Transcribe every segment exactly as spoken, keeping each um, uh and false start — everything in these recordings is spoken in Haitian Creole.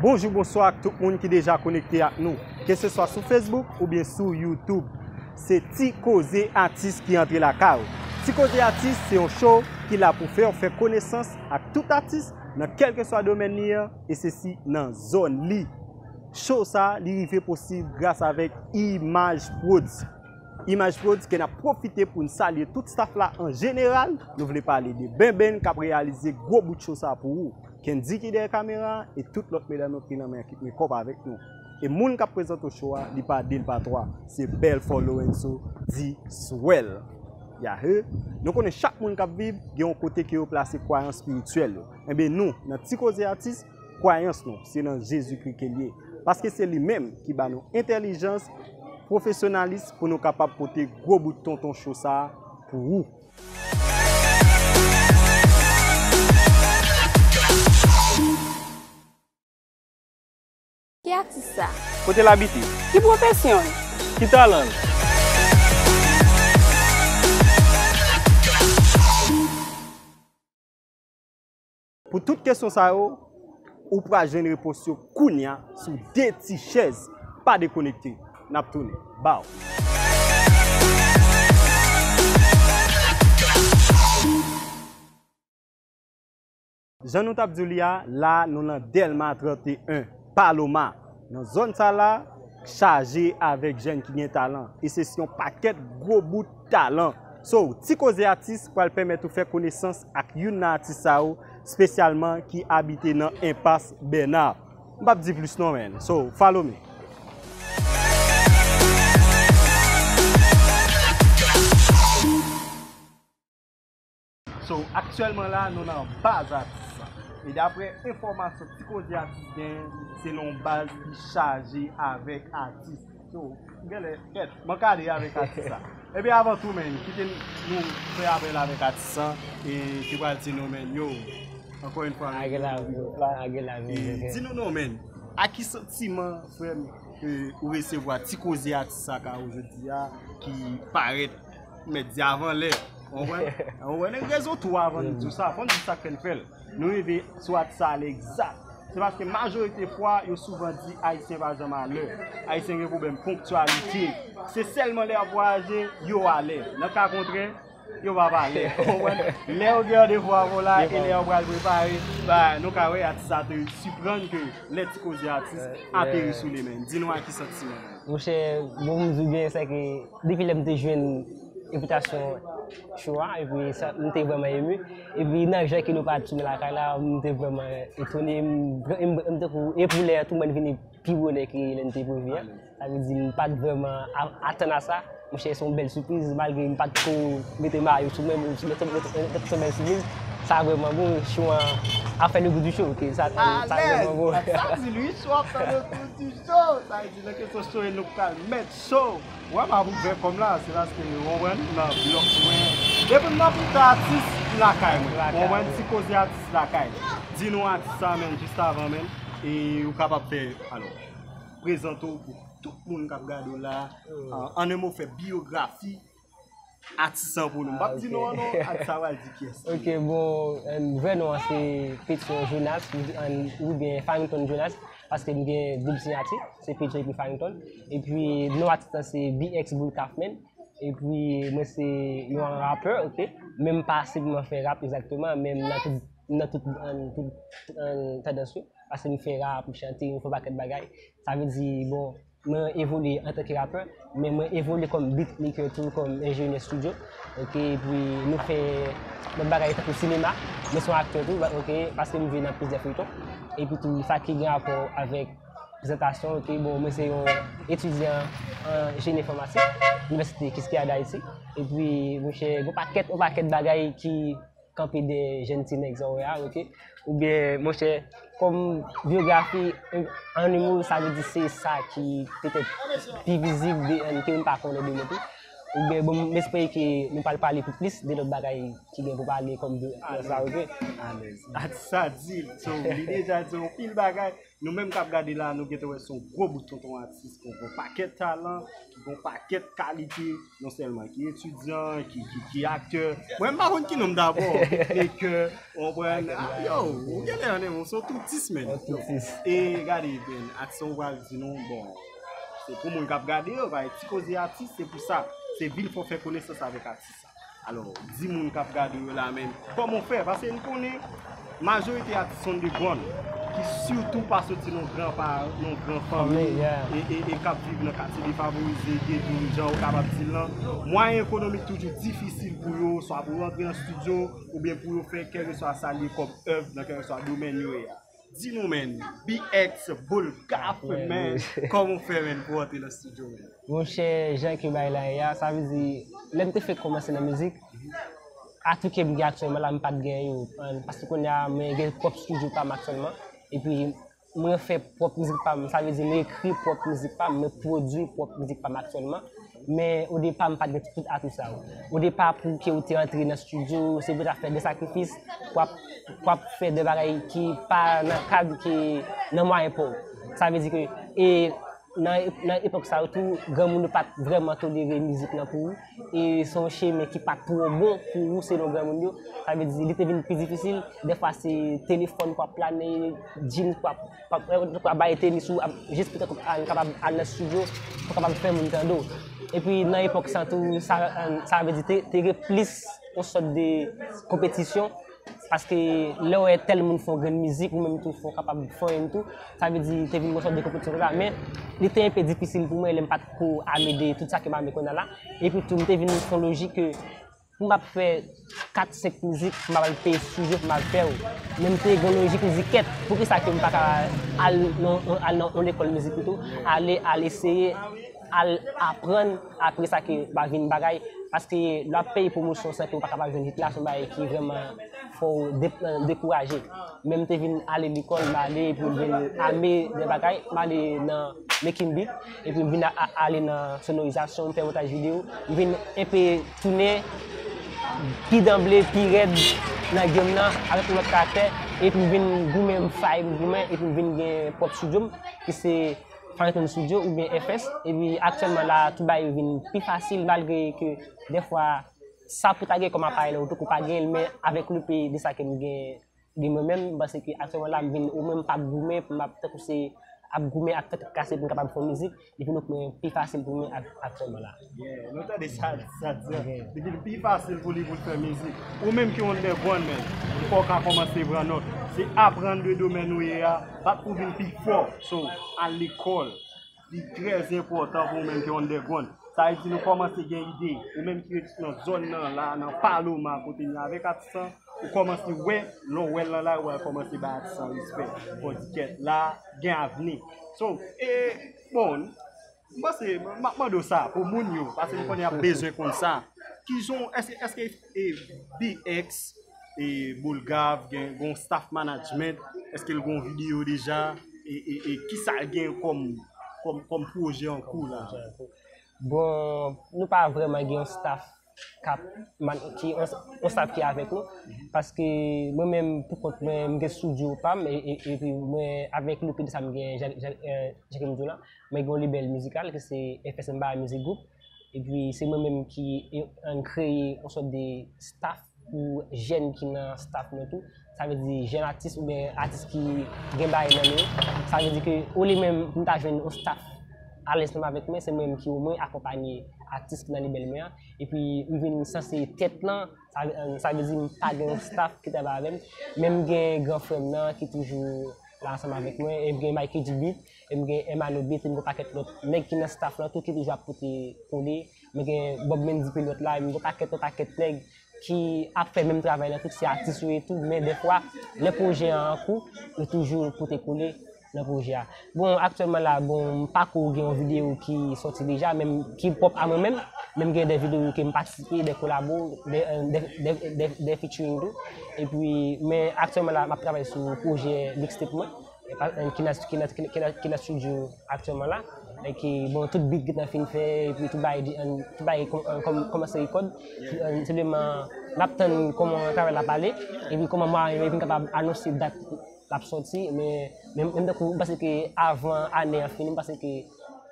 Bonjou, bonswa ak tout moun ki deja konekte ak nou, keseswa sou Facebook oubyen sou YouTube. Se Ti Koze Atis ki antre lakay ou. Ti Koze Atis se yon show ki la pou fè w fè konesans ak tout atis nan kèlkeswa domèn li an, e sesi nan zòn li. Show sa, li rive posib gras avèk Imaj Prodz. Imaj Prodz ke n ap pwofite pou n salye tout staff la an jeneral. Nou vle pale de Benben k ap reyalize gwo bout show sa pou ou. Kendy ki dèyè kamera e tout lòt medam yo ki nan men ekip makeup avèk nou. E moun k ap prezante show a, li pa de, li pa twa. Se bèl fò Lorenzo di Swell. Yahoo! Nou konnen chak moun k ap viv gen yon kote ke yo plase kwayans espirityèl yo. Enben nou, nan Ti Koze Atis, kwayans nou, se nan Jezikri ke l ye. Paske se li menm ki ba nou entèlijans, pwofesyonalis pou nou kapab pote gwo bout tonton show sa a pou ou. Ki atis sa? Kote l abite? Ki pwofesyon l? Ki talan l? Pou tout kesyon sa yo, ou pral jwenn repons yo kounya sou de ti chèz. Pa dekonekte, n ap tounen. Baw. Jan nou t ap di w li a, la nou nan Dèlma trannteyen, Paloma. Nan zòn sa la, chaje avèk jèn ki gen talan. E se yon pakèt gwo bout talan. So, Ti Koze Atis pral pèmèt ou fè konesans ak youn nan atis sa yo, espesyalman ki abite nan Enpas Bèna. M p ap di plis non, man. So, follow me. So, aktyèlman la, nou nan baz atis la. E daprè enfòmasyon Ti Koze Atis gen, se yon baz ki chaje avèk atis. So, genlè, kèt, m ankadre avèk atis la. Epi avan tou, men, kite nou fè apèl avèk atis la, e ki pral di nou, men, yo, ankò yon fwa, lage la, lage la, e di nou non, men, a ki santiman, frè m, ke ou resevwa Ti Koze Atis sa ka ou jodi a, ki parèt mèt di avan lè. Ou konprann? Ou konprann? Rezon tou avan nou di sa, fò n di sa k fè n fè l. Nou rive sou atis sa a lè egzak. Se paske majorite fwa, yo souvan di Ayisyen pa janm alè. Ayisyen gen pwoblèm ponktyalite. Se sèlman lè y ap vwayaje, yo alè. Nan ka kontrè, yo pa pale. Ou konprann? Lè yo gen randevou avè w la, e lè yo pral prepare, ba, nou ka wè atis sa te siprann ke lè Ti Koze Atis ateri sou li menm. Di nou a ki santiman. Monchè, bon, m di w byen, se ke depi lè m te jwenn envitasyon show a, epi sa, m te vrèman emu. Epi nan jan ke nou parèt sou men lakay la, m te vrèman etone, m, m, m tankou, e pou lè a tou, mwen vini pi bonè ke lè n te previ a. Sa vle di, m pa t vrèman a-, atann a sa. Monchè, se yon bèl sipriz, malgre m pa t ko mete mayo sou mwen, men se, se, se, se yon bèl sipriz. Sa vrèman bon, show an ap fè le goût du show, ok, sa, sa vrèman bon. Alèz! Sa di li, show ap fè le goût du show. Sa vle di, nan kesyon show, e nou k pral mèt show. Wè, m ap ouvè kò m la, se paske, w konprann, nan blòk mwen. Depi m nan Poudta atis lakay mwen. Ou konprann, Ti Koze Atis lakay. Di nou atis sa, men, jis avan, men, e ou kapab fè, alò, prezante w pou tout moun k ap gade w la. An, an en mo, fè biyografi atis an pou nou. M p ap di non an non, atis sa pral di kiyès li ye. Ok, bon, vrè non an se Petion Jonas, oubyen Farrington Jonas, paske m gen doub siyati, se Petion epi Farrington. Epi non atis lan se B X Bull Kaufman. Epi mwen se yon rapè, ok. Men m pa senpleman fè rap egzakteman, men m nan tout, nan tout, tout, tout tandans yo. Paske m fè rap, m chante, m fè yon pakèt bagay. Sa vle di, bon, mwen evolye antanke rapè, men mwen evolye kòm beatmaker tou, kòm enjenyè studio. Ok, epi nou fè lòt bagay tankou sinema. Mwen se yon aktè tou, ok, paske m jwe nan plizyè feyton. Epi tou, sa ki gen rapò avèk prezantasyon, ok, bon, mwen se yon etidyan an jeni enfòmatik, Inivèsite Quisqueya d'Haïti. Epi, monchè, gon pakèt, yon pakèt bagay ki kanpe dèyè jèn ti nèg sa w wè a, ok? Oubyen, monchè, kòm biyografi, an en mo, sa vle di se sa ki petèt pi vizib de, ke m pa konnen de mwen tou. Oubyen, bon, m espere ke nou pral pale pi plis de lòt bagay ki gen pou pale kòm de sa, ok? Alèz. Atis sa di, so, li deja di yon pil bagay. Nou menm k ap gade la, nou gentan wè se yon gwo bout tonton atis, ki gen yon pakèt talan, ki gen yon pakèt kalite, non sèlman ki etidyan, ki, ki, ki aktè. Mwen, m pa konn ki non m dabò, bitmaker, w konprann? Ah, yo, ou genlè ann, ou se yon toutis, menn. Yo. E gade, ben, atis ou pral di nou, bon, se pou moun k ap gade yo, bay ti koze atis, se pou sa. Se vin fò fè konesans avèk atis sa. Alò, di moun k ap gade yo la menm, kòman w fè? Paske n konnen, majorite atis underground, ki sitou pa soti nan gran pa, nan gran fanmi, e, e, e k ap viv nan katye defavorize, geto, jan ou kapab di l lan, mwayen ekonomik toujou difisil pou yo, swa pou yo rantre nan estidyo, oubyen pou yo fè kèlkeswa sa l ye kòm èv nan kèlkeswa domèn yo ye a. Di nou, menn, B X, Boulgav, menn, kòman w fè, menn, pou w antre nan estidyo, menn? Monchè, jan ke bagay la ye a, sa vle di, lè m te fèk kòmanse nan mizik, atu ke m gen aktyèlman la, m pa t gen yo. Paske kounye a, mwen gen pwòp estidyo pa m aktyèlman. Epi, mwen fè pwòp mizik pa m. Sa vle di, mwen ekri pwòp mizik pa m, mwen pwodui pwòp mizik pa m aktyèlman. Men, odepa, m pa t gen tout atu sa yo. Odepa, pou ke ou te antre nan estidyo, se pou w ta fè de sakrifis, pou w ap, pou w ap fè de bagay ki pa nan kad, ki nan mwayen pa w. Sa vle di ke, e, nan, nan epòk sa yo tou, granmoun yo pa t vrèman tolere mizik lan pou ou. E se yon chemen ki pa t twò bon pou ou selon granmoun yo. Sa vle di, li te vin pi difisil. Dèfwa se telefòn pou w ap plane, jeans pou w ap, pou w ap, pou w ap bay tenis ou, ap, jis poutèt ou kapab al nan estidyo, pou w kapab fè moun tande w. Epi nan epòk sa tou, sa, sa vle di, te, te gen plis yon sòt de konpetisyon. Paske lè w wè tèl moun fè yon grenn mizik, ou menm tou fò w kapab fè yon tou. Sa vle di, te vin yon sòt de konpetisyon konsa. Men, li te enpe difisil pou mwen, lè m pa t ko ame de tout sa ke m ame kounye a la. Epi tou, m te vin fè yon lojik ke pou m ap fè kat, senk mizik, m ap al peye estidyo pou m al fè yo. Men m te gen yon lojik, m di, kèt, poukisa ke m pa ka al nan, al nan yon lekòl mizik pito, ale, al eseye, al aprann, apre sa ke va vin bagay. Paske lè w ap peye pwomosyon san ke w pa kapab jwenn hit la, se yon bagay ki vrèman fè w de-, dekouraje. Men m te vin ale lekòl, m ale, epi m vin ame de bagay, m ale nan making beat, epi m vin a, a, ale nan sonorizasyon, m fè montaj videyo, m vin enpe tounen pi danble, pi rèd nan game nan, avèk yon lòt karaktè, epi m vin goumen, m fay, m goumen, epi m vin gen pwòp estidyo m, ki se Phantom Studio oubyen F S, epi aktyèlman la, tout bagay yo vin pi fasil, malgre ke dèfwa, sa pou ta gen kòm aparèy la, ou poko pa gen l, men avèk lepe de sa ke m gen de mwen menm, m panse ke aktyèlman la, m vin, ou menm m p ap goumen, pou m ap, tankou se ap goumen ak tèt kase pou m kapab fè mizik, li vin mwen pi fasil pou mwen ak, aktyèlman la. Yeah, nou tande sa, sa di an. Li vin pi fasil pou li pou l fè mizik. Ou menm ki underground, man, fò w ka kòmanse pran nòt. Se aprann de domèn ou ye a, bat pou vin pi fò. So, al lekòl. Li trè enpòtan pou ou menm ki underground. Sa vle di nou kòmanse gen ide. Ou menm ki ret nan zòn nan la, nan Paloma, kote n ye avèk atis lan, ou kòmanse wè, lè w wè l nan lari, w al kòmanse bay atis lan respè. Fò w di kèt la, gen avni. So, e, bon, m panse, m ap mande w sa, pou moun yo, paske m konnen y ap bezwen konn sa. Kijan, èske, èske e, B X, e, Boulgav, gen, gen yon staff management, èske l gen yon videyo deja, e, e, e kisa l gen kòm, kòm, kòm pwojè an kou la? Bon, nou pa vrèman gen yon staff k ap man-, ki, yon, yon staff ki avèk nou, paske mwen menm, pou kont mwen, m gen estidyo pa m, e, e, epi mwen, avèk lepe de sa m gen, jan, jan, e, jan ke m di w la, mwen gen yon lebèl mizikal, ki se F S M Ba Music Group, epi se mwen menm ki, e, ann kreye yon sòt de staff pou jèn ki nan staff mwen tou. Sa vle di jèn atis oubyen atis ki gen bagay nan men yo. Sa vle di ke olye menm pou m ta jwenn yon staff al ansanm avèk mwen, se mwen menm ki omwen akonpanye atis ki nan lebèl mwen an. Epi m vin sanse tèt lan, sa, sa vle di m pa gen yon staff ki travay avè m, men m gen gran frè m nan ki toujou la ansanm avèk mwen, e m gen Mikey G Beat, e m gen Emano Beat, e m gen yon pakèt lòt nèg ki nan staff lan tou ki toujou ap pote kole. Mwen gen Bob Mendy Pilot la, e m gen yon pakèt, yon pakèt nèg ki ap fè menm travay lan tou, se atis yo ye tou, men dèfwa, lè pwojè an an kou, yo toujou pote kole nan pwojè a. Bon, aktyèlman la, bon, m pako gen yon videyo ki sòti deja, men ki pwòp a mwen menm, men m gen de videyo ke m patisipe, de kolabo, de, de, de, de, de featuring tou. Epi, men aktyèlman la, m ap travay sou pwojè mixtape mwen, e pa, ki nan, ki nan, ki nan, ki nan estidyo aktyèlman la. Like, bon, tout beat gentan fin fè, epi tout bagay, tout bagay kòmanse rekòd. Senpleman, n ap tann kòman travay la ap ale, epi kòman mwen menm vin kapab anonse dat l ap sòti, men menm tankou m panse ke avan ane an fini, m panse ke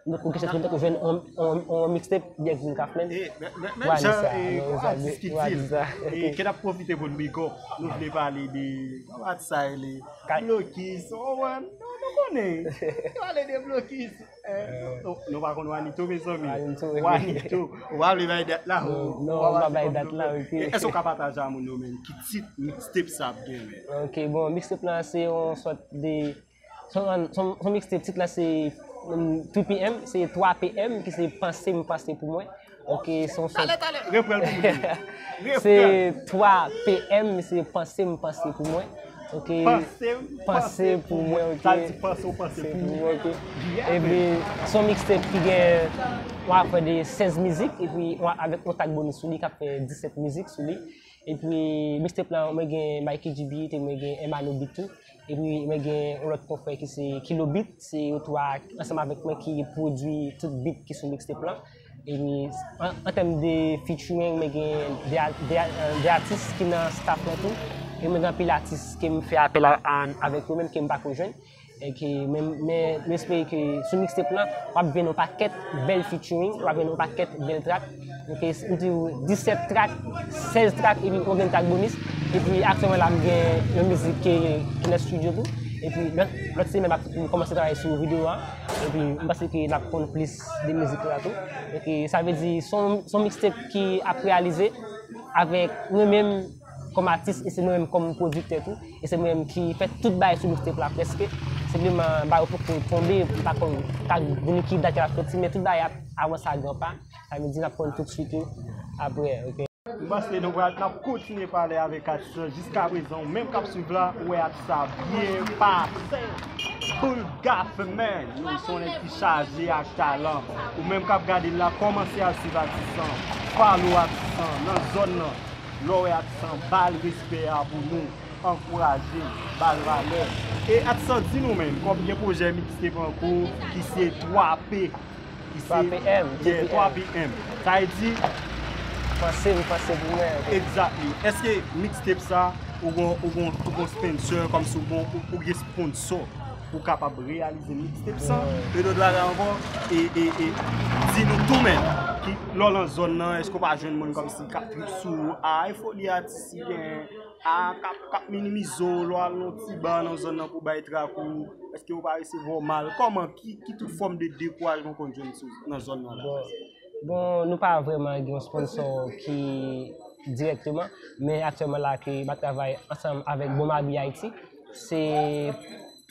nou gen chans pou nou jwenn yon mixtape Big Vin Kaufman. Menm jan atis ki di l, e ke n ap pwofite pou n big up, nou vle pale de, kòman atis sa rele, Blokis, nou konnen, nou pale de Blokis. Nou pa konn Wanito, mezanmi. Wanito. Ou pa vle bay dat la? Non, ou pa bay dat la, ok. Èske w ka pataje a moun yo menm ki tit mixtape sa ap gen menm? Ok, bon, mixtape la se yon sòt de, se yon mixtape, tit la se three P M, se twa P M ki se Panse m panse pou mwen. Ok, se yon sòt. Talè, talè, repran l pou mwen. Se twa P M, se Panse m panse pou mwen. Ok. Panse m panse pou mwen, ok. Sa di panse w panse pou mwen, ok. Epi, se yon mixtape ki gen yon afè de sèz mizik, epi avèk yon track bonus sou li k ap fè disèt mizik sou li. Epi, mixtape la, mwen gen Mikey G Beat, mwen gen Emano Beat tou. Epi, mwen gen yon lòt konfrè ki se Kilo Beat, se yo twa ansanm avèk mwen ki pwodui tout beat ki sou mixtape la. Epi, an tèm de featuring, mwen gen de atis ki nan staff la tou. E mwen gen anpil atis ke m fè apèl avèk yo menm ke m pako jwenn. E ke mwen espere ke sou mixtape la, w ap jwenn yon pakèt bèl featuring, w ap jwenn yon pakèt bèl track. Ok, m di w disèt track, sèz track, epi yon grenn track bonus. Epi aktyèlman la, m gen yon mizik ki nan estidyo tou. Epi lòt semèn, m ap kòmanse travay sou videyo a. Epi m panse ke n ap konn plis de mizik la tou. Ok, sa vle di, se yon mixtape ki ap reyalize avèk mwen menm kòm atis e se mwen menm kòm pwodiktè tou. E se mwen menm ki fè tout bagay sou mixtape la prèske. Senpleman, bagay yo poko tonbe, m pa konn, ta vini ki dat y ap sòti, men tout bagay ap avanse a gran pa. Sa vle di n ap konn tout swit yo apre, ok. M panse nou pral, n ap kontinye pale avèk atis lan. Jiskaprezan, ou menm k ap swiv la, ou wè atis sa byen pase. Boulgafe, man, se yon nèg ki chaje ak talan. Ou menm k ap gade l la, kòmanse al swiv atis lan, follow atis lan nan zòn nan. Lè w wè atis lan, ba l respè a pou nou, ankouraje l, ba l valè. E atis lan di nou menm, kòm gen pwojè mixtape an kou ki se twa P, ki se twa P M. Sa vle di, panse m panse pou mwen. Exactly. Èske mixtape sa, ou gon, ou gon, ou gon sponsor, kòmsi ou gon, ou, ou gen sponsor pou kapab reyalize mixtape sa? E lòt bagay ankò, e, e, e, di nou tou menm, ki, lè w nan zòn nan, èske w pa jwenn moun kòmsi k ap trip sou ou, a, e foli atis li genyen, a, k ap, k ap minimize w, lè w al nan yon ti ba nan zòn nan pou bay trak ou, èske yo pa resevwa w mal? Kòman, ki, ki tout fòm de dekourajman w konn jwenn sou, nan zòn nan la? Bon, bon, nou pa vrèman gen yon sponsor ki dirèkteman, men aktyèlman la ke m ap travay ansanm avèk Bon Mabi Ayiti. Se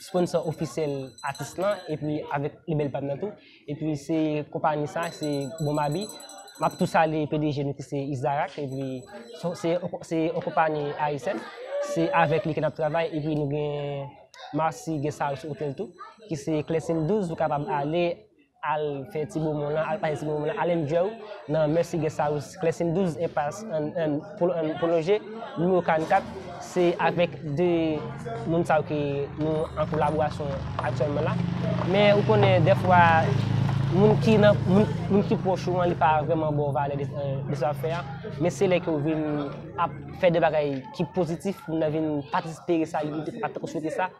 sponsor ofisyèl atis lan, epi avèk lebèl pa m nan tou. Epi se konpayi sa, se Bon Mabi. M ap tou salye P D G nou ki se Isdarak, epi se, se, se yon konpayi ayisyèn. Se avèk li ke n ap travay, epi nou gen Marcy Guest House Hotel tou, ki se Clèsin douz, ou kapab ale, al fè ti moman w lan, al pase ti moman w lan, al enjoy w nan Mercy Guest House, Clèsin douz, enpas, an, an, pwolonje, nimewo karannkat. Se avèk de moun sa yo ke nou an kolaborasyon aktyèlman la. Men ou konnen, dèfwa, moun ki nan, moun, moun ki pwòch ou an, li pa vrèman ba w valè de, de sa w ap fè a. Men se lè ke w vin ap fè de bagay ki pozitif, moun nan vin patisipe sa, li te pa t swete sa.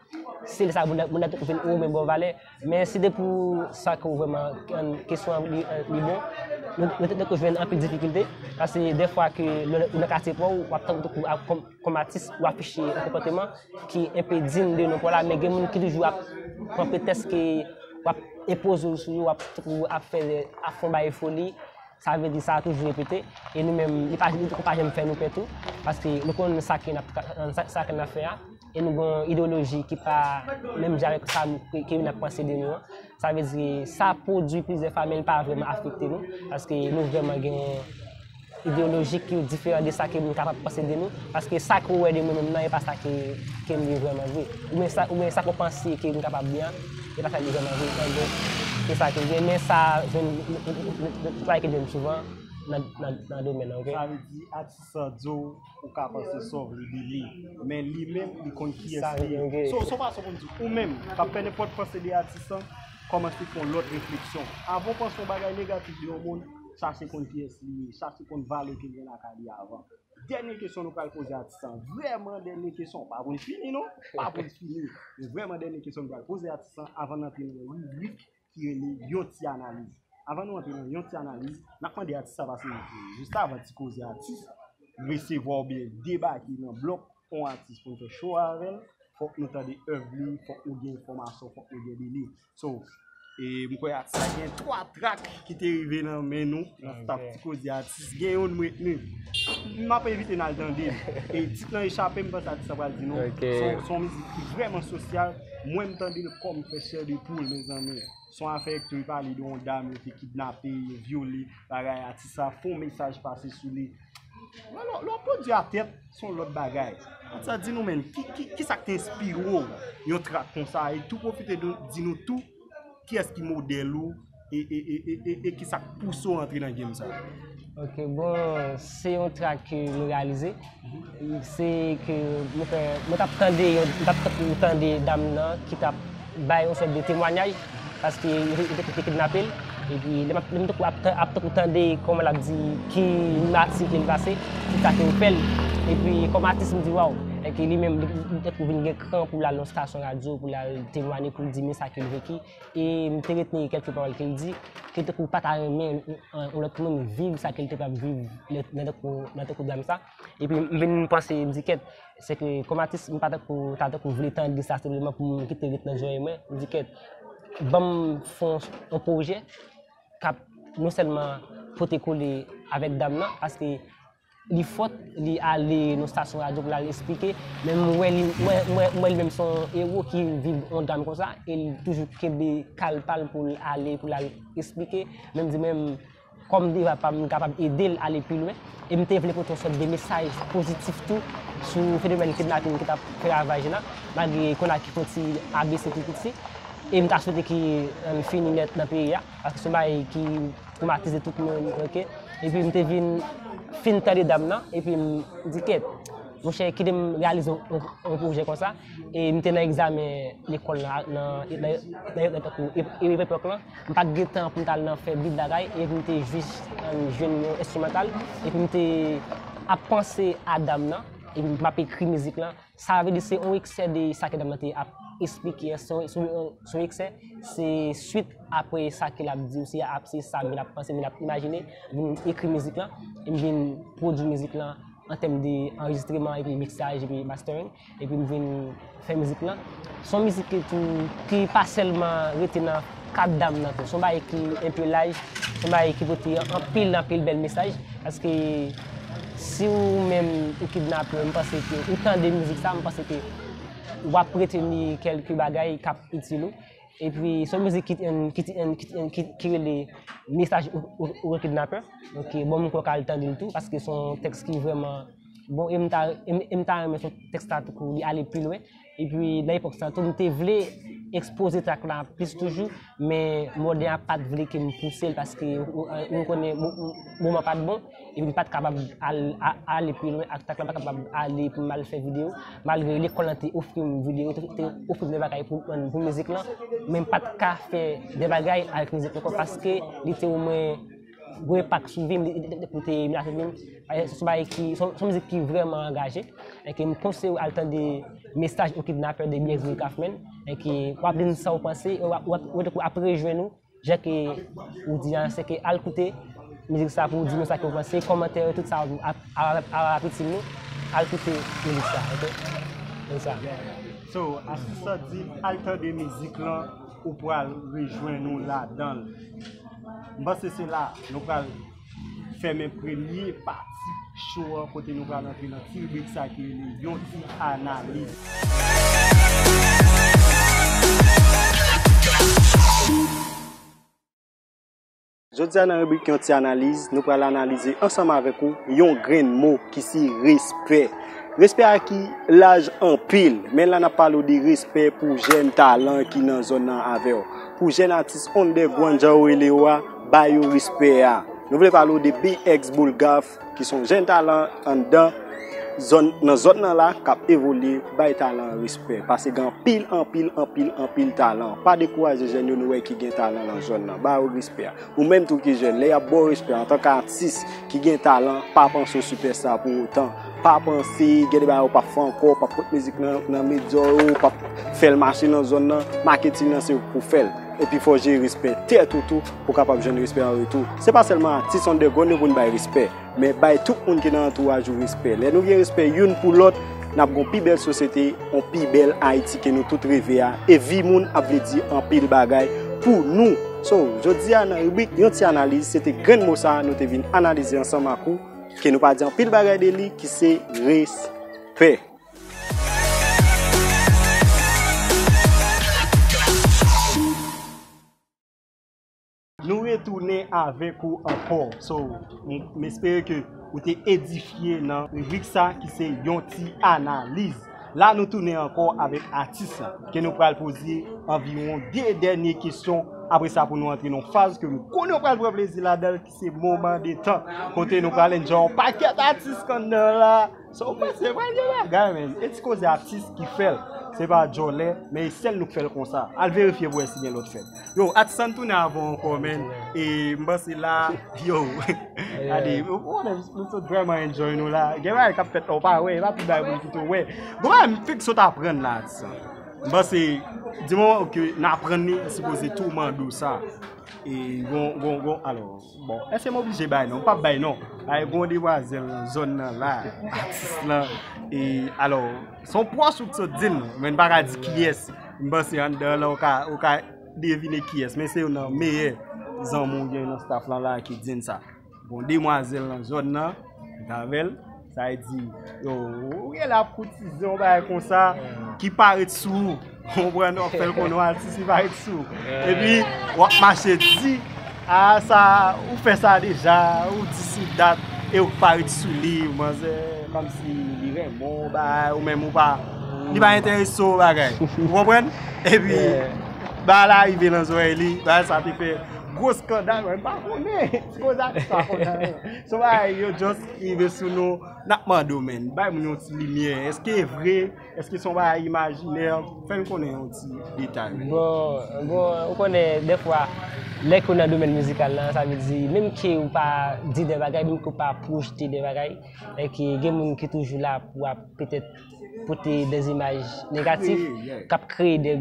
Se lè sa a moun nan, moun nan te vin ou menm ba w valè. Men si depi w sa ke w vrèman, kesyon an li, li bon, nou, nou te, te jwenn anpil difikilte. Paske dèfwa ke lè w nan katye pa w, w ap tankou, tankou, kòm, kòm atis, w afiche yon konpòteman ki enpe dign de non pa w la, men gen moun ki toujou ap pran pretèks ke w ap enpoze w sou yo, w ap tankou ap fè, ap fè yon bagay foli. Sa vle di sa a toujou repete. E nou menm, li pa, li pa janm fè nou pè tou. Paske nou konn sa ke n ap, sa, sa ke n ap fè a. E nou gen yon ideyoloji ki pa menm jan avèk sa ke, ke moun ap panse de nou an. Sa vle di, sa pwodui plizyè fwa, men li pa vrèman afekte nou. Paske nou vrèman gen yon ideyoloji ki diferan de sa ke moun kapab panse de nou. Paske sa ke w wè de mwen menm nan, e pa sa ke, ke m ye vrèman vre. Oubyen sa, oubyen sa ke w panse ke moun kapab byen an, e pa sa li vrèman vre. Anben, se sa ke m gen, men sa, jwenn, travay ke m jwenn souvan nan, nan, nan domèn nan, ok? Sa vle di, atis lan di w, ou ka panse sa w vle de li, men li menm, li konn kiyès li ye. So, so pa sa w konn di, ou menm, k ap fè nenpòt panse de atis lan, kòmanse fè yon lòt refleksyon. Avan w panse yon bagay negatif de yon moun, chache konn kiyès li ye, chache konn valè ke l gen lakay li avan. Dènye kesyon nou pral poze atis lan. Vrèman dènye kesyon. Pa pou n fini, non. Pa pou n fini. Men vrèman dènye kesyon nou pral poze atis lan avan n antre nan yon ribrik ki rele yon ti analiz. Avan nou antre nan yon ti analiz, n ap mande atis la pase jis avan ti koze atis resevwa oubyen debake nan blòk yon atis pou n fè cho avè l, fòk nou tande èv li, fòk nou gen enfòmasyon, fòk nou gen de li. So, e m kwè atis la gen twa trak ki te rive nan men nou nan staf ti koze atis. Gen youn m retni. M ap envite n al tande l. E tit lan echape m, panse atis la pral di nou. Se yon mizik ki vrèman sosyal. Mwen m tande l kòm fè chè de poul, mezanmi. Se yon afè ki te pale de yon dam yo te kidnape, yo vyole, bagay, atis la fè yon mesaj pase sou li. Lè w pwodui a tèt, se yon lòt bagay. Atis la di nou, men, ki, ki, ki sa k te enspire w yon trak konsa? E tou pwofite di nou tou kiyès ki modèl ou e, e, e, e, e, e ki sa k pouse w antre nan game sa? Ok, bon, se yon trak ke mwen reyalize. Se ke mwen fè, mwen t ap tande, yon- mwen t ap tankou tande dam nan ki t ap bay yon sòt de temwayaj, paske yo te- yo te kidnape l. Epi lè m ap- lè m tankou ap tan- ap tankou tande kòman l ap di ki natif li pase, ki sa ke l fè l. Epi kòm atis m di waw, enke li menm li li tankou vin gen kran pou l al nan stasyon radyo, pou l al temwaye, pou l di men sa ke l veki. E m te retni kèlke pawòl ke l di, ke l tankou pa ta renmen yon lòt moun viv sa ke l te pral viv nan tankou nan tankou dram sa. Epi m vin panse, m di kèt, se ke kòm atis, m pa tankou ta tankou vle tande sa senpleman pou m kite ret nan zòrèy mwen. M di kèt, ban m fè yon pwojè k ap non sèlman pote kole avèk dam nan, paske li fòt, li ale nan stasyon radyo pou l al esplike, men m wè li, m wè, m wè, m wè li menm se yon ewo ki viv yon dram konsa, e li toujou kenbe kal pa l pou l ale, pou l al esplike, men m di menm, kòm deva pa m, m kapab ede l ale pi lwen, e m te vle pote yon sòt de mesaj pozitif tou sou fenomèn kidnaping ki t ap fè ravaj la, malgre kounye a ki fè yon ti abese tou piti, e m ta swete ki l fini nèt nan peyi a, paske se yon bagay ki twoumatize tout moun, ok? Epi m te vin fin tande dam nan, epi m di kèt, monchè, kite m reyalize yon, yon, yon pwojè konsa. E m te nan egzamen lekòl nan, nan, nan, nan, nan tankou e- e- epòk lan. M pa t gen tan pou m t al nan fè bit bagay, epi m te jis, um, jwenn yon enstrimantal, epi m te ap panse a dam nan, epi m ap ekri mizik lan. Sa vle di se yon eksè de sa ke dam nan te ap esplike a, se yon, se yon, se yon eksè, se swit apre sa ke l ap di, se ap, se sa men l ap panse, men l ap imajine, vin ekri mizik lan, e m vin pwodui mizik lan an tèm de anrejistreman, epi miksaj, epi mastering, epi m vin fè mizik lan. Se yon mizik ki tou, ki pa sèlman rete nan kad dam nan tou. Se yon bagay ki enpe laj, se yon bagay ki pote anpil, anpil bèl mesaj. Paske si ou menm ou kidnape, m panse ke ou tande mizik sa, m panse ke w ap reteni kèlke bagay k ap itil ou. Epi se yon mizik ki, ki, ki, ki, ki, ki rele Mesaj ou, ou, ou kidnapè. Ok, bon, m kwè w ka al tande l tou, paske se yon tèks ki vrèman bon, e m ta, e m, e m ta renmen se yon tèks la tou kou li ale pi lwen. Epi nan epòk sa tou, m te vle ekspoze trak la plis toujou, men modè a pa t vle ke m pouse l, paske ou, ou, ou konnen mo- mo- moman pa t bon, epi m pa t kapab al, a- ale pi lwen ak trak la, m pa t kapab ale pou m al fè videyo, malgre lekòl lan te ofri m videyo, te, te ofri m de bagay pou, pou mizik lan, men m pa t ka fè de bagay avèk mizik lan ankò, paske li te omwen gwo enpak sou vi m, li, li, li, li te menase vi m. Se yon bagay ki, se yon- se yon mizik ki vrèman angaje. Enke m konseye w al tande Mesaj ou kidnapè de B X Boy Kaffman. Enke w ap vin sa w panse, w ap, w ap, w ap rejwenn ou. Jan ke ou di a, se ke al koute mizik sa pou w di nou sa ke w panse, kòmantè yo, tout sa ap, ap, ap, ap itil nou. Al koute mizik sa, ok? Se sa. So, atis la di, al tande mizik lan, ou pral rejwenn ou ladan l. M panse se la nou pral fèmen premye pati cho an, kote nou pral antre nan ti ribrik sa ki rele yon ti analiz. Jodi a nan ribrik yon ti analiz, nou pral analize ansanm avèk ou yon grenn mo ki se respè. Respè a ki laj anpil, men la n ap pale w de respè pou jèn talan ki nan zòn nan avè w. Pou jèn atis underground jan yo rele yo a, ba yo respè a. Nou vle pale w de B X Boulgaf, ki se yon jèn talan anndan Zòn, nan zòn nan la, k ap evolye, bay talan an respè. Paske gen anpil, anpil, anpil, anpil talan. Pa dekouraje jèn yo nou wè ki gen talan nan zòn nan. Ba yo respè a. Ou menm tou ki jèn, lè y ap ba w respè antanke atis ki gen talan, pa panse w sipèsta pou otan. Pa panse gen de bagay ou p ap fè ankò, w p ap pot mizik nan, nan medya yo, w p ap fè l mache nan zòn nan. Maketing nan se ou k pou fè l. Epi fò w jere respè tèt ou tou pou w kapab jwenn respè an retou. Se pa sèlman atis underground yo pou n bay respè. Men bay tout moun ki nan antouraj ou respè. Lè nou gen respè youn pou lòt, n ap gen yon pi bèl sosyete, yon pi bèl Ayiti ke nou tout reve a. E vi moun ap vle di anpil bagay pou nou. So, jodi a nan ribrik Yon Ti Analiz, se te grenn mo sa a nou te vin analize ansanm ak ou, ke nou pa di anpil bagay de li, ki se respè. Nou retounen avèk ou ankò. So, m, m espere ke ou te edifye nan ribrik sa ki se Yon Ti Analiz. La, nou tounen ankò avèk atis la, ke nou pral poze anviwon de dènye kesyon. Apre sa, pou nou antre nan faz ke m konnen w pral pran plezi ladan l, ki se moman detant, kote nou pral enjoy yon pakèt atis k anndan la. So, w panse pral gen bagay, men. E ti koze atis ki fè l. Se pa djòlè, men e sèl nou k fè l konsa. Al verifye pou wè si gen lòt fè l. Yo, atis, ann tounen avè w ankò, men. E m panse la, yo, gade, ou konnen, nou sot vrèman enjoy nou la. Gen bagay k ap fèt la, ou pa wè, e pa tout bagay moun kite w wè. Gon bagay m fèk sot aprann la, atis. M panse, di moman ke n aprann li, sipoze tou mande w sa. E gon, gon, gon, alò, bon, èske m oblije bay non? M p ap bay non. Bay gon demwazèl nan zòn nan la, atis lan. E, alò, se yon pwòch ou k sot di l, men n pa ka di kiyès. M panse anndan lan, ou ka, ou ka devine kiyès, men se youn nan meyè zanmi w gen nan staff lan la ki di n sa. Bon, demwazèl nan zòn nan, m t avè l, sa vle di, yo, ou gen la ap koutize yon bagay konsa, ki parèt sou ou, w konprann, w ap fè l konnen w atis, li parèt sou ou. Epi, w ap mache di, a, sa, ou fè sa deja, ou di si dat, e ou parèt sou li, manzè, kòmsi li renmen w, bagay, ou menm ou pa, li pa enterese w, bagay. Ou konprann? Epi, bagay la rive nan zòrèy li, bagay sa te fè gwo eskandal, mwen pa konnen. Ti koze atis pa konnen anyen. Se yon bagay yo just rive sou nou, n ap mande w, men, bay moun yon ti limyè. Èske e vre? Èske se yon bagay imajinè? Fè n konnen yon ti detay, men. Bon, bon, ou konnen, dèfwa, lè ke w nan domèn mizikal la, sa vle di, menm ke ou pa di de bagay, menm ke ou pa pwojte de bagay, e ke gen moun ki toujou la pou ap petèt pote de imaj negatif, k ap kreye de,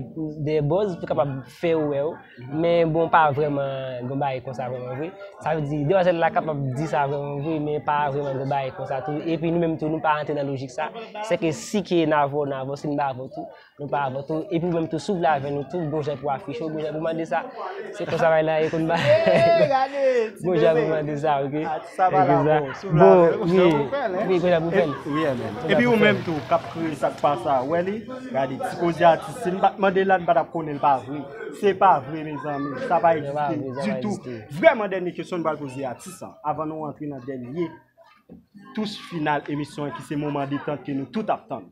de buzz pou kapab fè ou wè w. Men bon, pa vrèman gon bagay konsa vrèman vre. Sa vle di, demwazèl la kapab di sa vrèman vre, men pa vrèman gon bagay konsa tou. Epi nou menm tou, nou pa rantre nan lojik sa. Se ke si ke n avè w, n avè w, si n pa avè w tou, nou pa avè w tou. Epi ou menm tou, si w vle avè nou tou, gon jan pou afiche w, gon jan pou mande sa. Se konsa bagay la ye konn ba. Gon jan pou mande sa, ok? Sa pa la bon. Si w vle avè l, wi, wi, gon jan pou fè l. Wi, amen. Epi ou menm tou, k ap kreye sa k pa sa, wè li, gade, ti koze atis, si n pa t mande l la, n pa t ap konnen l pa vre. Se pa vre, mezanmi. Sa pa egziste ditou. Vrèman, dènye kesyon n pral poze atis lan, avan nou antre nan dènye touch final emisyon an, ki se moman detant ke nou tout ap tann.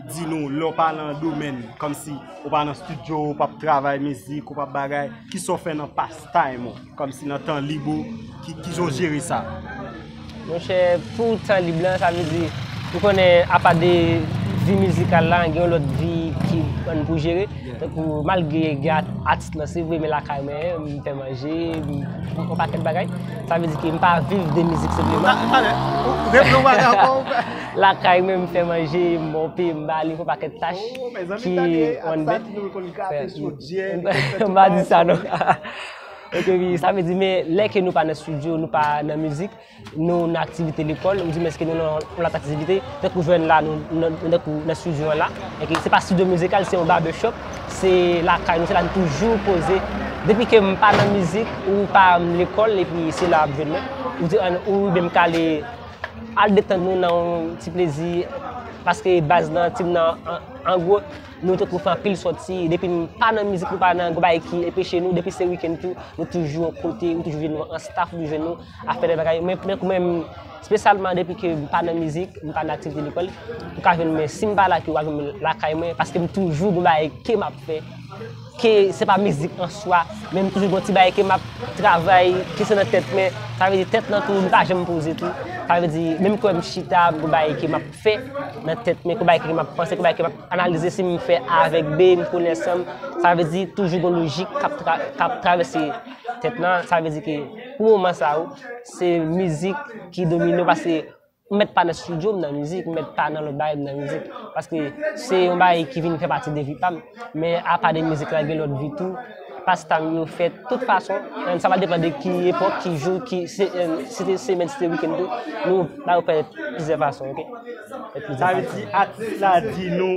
Di nou, lè w pa nan domèn, kòmsi ou pa nan estidyo, ou p ap travay mizik, ou p ap bagay, kisa w fè nan pastime ou, kòmsi nan tan lib ou, ki, kijan w jere sa? Monchè, pou tan lib lan, sa vle di, ou konnen, apa de vi mizikal la, gen yon lòt vi ki ban n pou jere. Tankou, malgre gen at-, atis lan, se vre, men lakay mwen, m fè manje, m, yon pakèt bagay. Sa vle di ke m pa viv de mizik senpleman. Talè, ou repran bagay ankò, ou fè. Lakay mwen, m fè manje, m monpe, m ba li, m fè yon pakèt tach ki on bèt. M pa di sa, non. Ok, wi, sa vle di, men lè ke nou pa nan estidyo, nou pa nan mizik, nou nan aktivite lekòl, oudimwens ke nou nan yon lòt aktivite, tankou jwenn la, nou, nou, nou tankou nan estidyo an la, e ke se pa estidyo mizikal, se yon barbershop, se lakay nou, se la nou toujou poze. Depi ke m pa nan mizik, ou pa lekòl, epi se la w ap jwenn mwen. Ou di, an, ou menm k ale al detann nou nan yon ti plezi, paske baz nan, tim nan, an, an gwo, nou tankou fè anpil sòti, depi n pa nan mizik, nou pa nan gon bagay ki anpeche nou, depi se wikenn tou, nou toujou yon kote, ou toujou jwenn nou an staff, ou jwenn nou ap fè de bagay. Men, men, men, espesyalman depi ke m pa nan mizik, m pa nan aktivite lekòl, ou ka jwenn mwen, si m pa la, ke w ap jwenn mwen lakay mwen, paske m toujou gon bagay ke m ap fè, ke se pa mizik an swa, men m toujou gon ti bagay ke m ap travay, ke se nan tèt mwen, sa vle di tèt lan tou, li pa janm poze tou. Sa vle di, menm ke m chita, gon bagay ke m ap fè nan tèt mwen, gon bagay ke m ap panse, gon bagay ke m ap analize, si m fè A avèk B, m konnen ansanm, sa vle di toujou gon lojik k ap tra- k ap travèse tèt lan. Sa vle di ke pou moman sa yo, se mizik ki domine, paske m mèt pa nan estidyo, m nan mizik, m mèt pa nan lòt bagay, m nan mizik. Paske se yon bagay ki vin fè pati de vi pa m. Men apa de mizik la, gen lòt vi tou. Pastan m yo fè tout fason. Sa va depann de ki epòk, ki jou, ki se, si se semèn, si se wikenn tou. Nou ba yo fè plizyè fason, oke? Fè plizyè fason. Sa vle di atis la di nou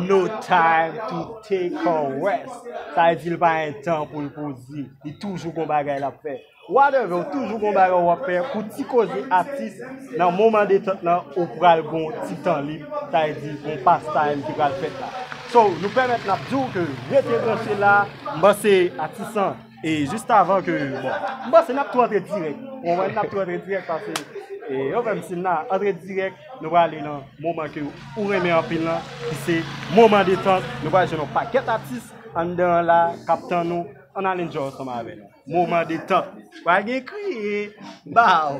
no time to take a rest. Sa vle di l pa gen tan pou l poze. Li toujou gon bagay l ap fè. Whatever, ou toujou gon bagay w ap fè pou ti koze atis nan moman detant lan ou pral gon ti tan lib, sa vle di gon pastime ki pral fèt la. So, nou pèmèt n ap di w ke rete branche la, m panse atis lan, e jis avan ke, bon, m panse n ap tou antre dirèk. Ou konprann, n ap tou antre dirèk paske, e, yo fè m siy la, antre dirèk, nou prale nan moman ke ou renmen anpil lan, ki se moman detant, nou pral jwenn yon pakèt atis anndan an la, k ap tann nou, ann al enjoy ansanm avè nou. Moman detant. Pral gen kriye. Baw.